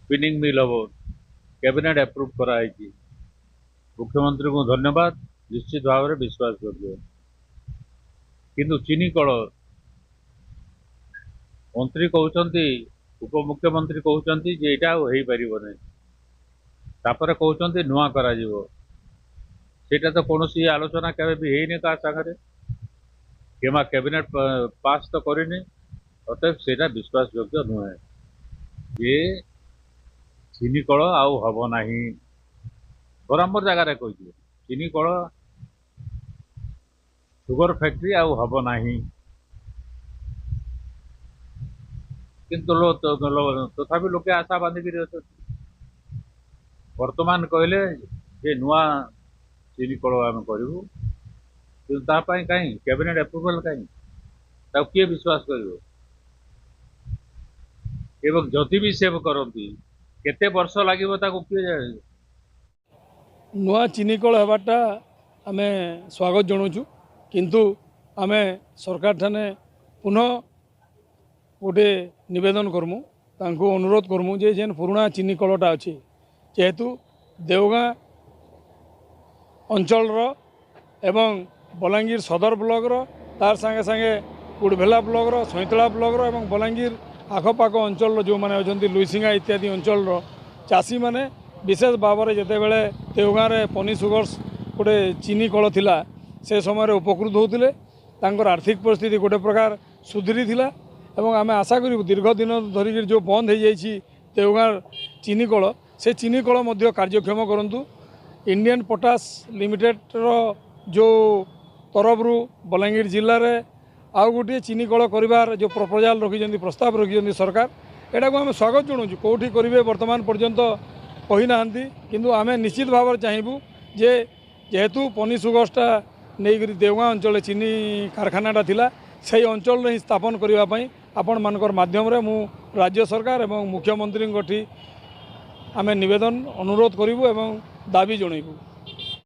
Spinning meal ହେବ, cabinet approve କରାହେଇଛି। ମୁଖ୍ୟମନ୍ତ୍ରୀଙ୍କୁ ଧନ୍ୟବାଦ, ନିଶ୍ଚିତ ଭାବରେ ବିଶ୍ୱାସଯୋଗ୍ୟ। କିନ୍ତୁ ଚିନି କଳ ମନ୍ତ୍ରୀ କହୁଛନ୍ତି, ଉପମୁଖ୍ୟମନ୍ତ୍ରୀ କହୁଛନ୍ତି ଯେ ଏଇଟା ଆଉ ହେଇପାରିବ ନାହିଁ। ତାପରେ କହୁଛନ୍ତି ନୂଆ କରାଯିବ। ସେଇଟା ତ କୌଣସି ଆଲୋଚନା କେବେ ବି ହେଇନି କାହା ସାଙ୍ଗରେ, କିମ୍ବା କ୍ୟାବିନେଟ୍ ପାସ୍ ତ କରିନି। ଅତଏବ ସେଇଟା ବିଶ୍ୱାସଯୋଗ୍ୟ ନୁହେଁ ଯେ ଚିନି କଳ ଆଉ ହବ ନାହିଁ। ବରାବର ଜାଗାରେ କହିଛି, ଚିନି କଳ ସୁଗର ଫ୍ୟାକ୍ଟ୍ରି ଆଉ ହବ ନାହିଁ। କିନ୍ତୁ ତଥାପି ଲୋକେ ଆଶା ବାନ୍ଧିକିରି ଅଛନ୍ତି। ବର୍ତ୍ତମାନ କହିଲେ ଯେ ନୂଆ ଚିନି କଳ ଆମେ କରିବୁ, କିନ୍ତୁ ତା ପାଇଁ କାହିଁ କ୍ୟାବିନେଟ୍ ଆପ୍ରୁଭାଲ୍ କାହିଁ? ତାକୁ କିଏ ବିଶ୍ୱାସ କରିବ? ଏବଂ ଯଦି ବି ସେ କରନ୍ତି, କେତେ ବର୍ଷ ଲାଗିବ ତାକୁ କିଏ ଜାଣେ? ନୂଆ ଚିନିକଳ ହେବାଟା ଆମେ ସ୍ୱାଗତ ଜଣାଉଛୁ, କିନ୍ତୁ ଆମେ ସରକାର ଠାନେ ପୁନଃ ଗୋଟେ ନିବେଦନ କରମୁ, ତାଙ୍କୁ ଅନୁରୋଧ କରମୁ ଯେ ଯେନ୍ ପୁରୁଣା ଚିନି କଳଟା ଅଛି, ଯେହେତୁ ଦେଓଗାଁ ଅଞ୍ଚଳର ଏବଂ ବଲାଙ୍ଗୀର ସଦର ବ୍ଲକର, ତାର ସାଙ୍ଗେ ସାଙ୍ଗେ କୁଡ଼ଭେଲା ବ୍ଲକର, ସଇଁତଳା ବ୍ଲକର ଏବଂ ବଲାଙ୍ଗୀର ଆଖପାଖ ଅଞ୍ଚଳର ଯେଉଁମାନେ ଅଛନ୍ତି, ଲୁଇସିଙ୍ଗା ଇତ୍ୟାଦି ଅଞ୍ଚଳର ଚାଷୀମାନେ ବିଶେଷ ଭାବରେ ଯେତେବେଳେ ଦେଓଗାଁରେ ପନି ସୁଗର୍ସ ଗୋଟେ ଚିନି କଳ ଥିଲା, ସେ ସମୟରେ ଉପକୃତ ହେଉଥିଲେ। ତାଙ୍କର ଆର୍ଥିକ ପରିସ୍ଥିତି ଗୋଟେ ପ୍ରକାର ସୁଧୁରିଥିଲା ଏବଂ ଆମେ ଆଶା କରିବୁ ଦୀର୍ଘ ଦିନ ଧରିକିରି ଯେଉଁ ବନ୍ଦ ହେଇଯାଇଛି ଦେଓଗାଁ ଚିନି କଳ, ସେ ଚିନି କଳ ମଧ୍ୟ କାର୍ଯ୍ୟକ୍ଷମ କରନ୍ତୁ। ଇଣ୍ଡିଆନ୍ ପଟାସ ଲିମିଟେଡ଼ର ଯେଉଁ ତରଫରୁ ବଲାଙ୍ଗୀର ଜିଲ୍ଲାରେ ଆଉ ଗୋଟିଏ ଚିନି କଳ କରିବାର ଯେଉଁ ପ୍ରପୋଜାଲ୍ ରଖିଛନ୍ତି, ପ୍ରସ୍ତାବ ରଖିଛନ୍ତି ସରକାର, ଏଟାକୁ ଆମେ ସ୍ୱାଗତ ଜଣାଉଛୁ। କେଉଁଠି କରିବେ ବର୍ତ୍ତମାନ ପର୍ଯ୍ୟନ୍ତ କହିନାହାନ୍ତି, କିନ୍ତୁ ଆମେ ନିଶ୍ଚିତ ଭାବରେ ଚାହିଁବୁ ଯେ ଯେହେତୁ ପନି ସୁଗର୍ସଟା ନେଇକରି ଦେଓଗାଁ ଅଞ୍ଚଳରେ ଚିନି କାରଖାନାଟା ଥିଲା, ସେଇ ଅଞ୍ଚଳରେ ହିଁ ସ୍ଥାପନ କରିବା ପାଇଁ ଆପଣମାନଙ୍କର ମାଧ୍ୟମରେ ମୁଁ ରାଜ୍ୟ ସରକାର ଏବଂ ମୁଖ୍ୟମନ୍ତ୍ରୀଙ୍କଠି ଆମେ ନିବେଦନ ଅନୁରୋଧ କରିବୁ ଏବଂ ଦାବି ଜଣାଇବୁ।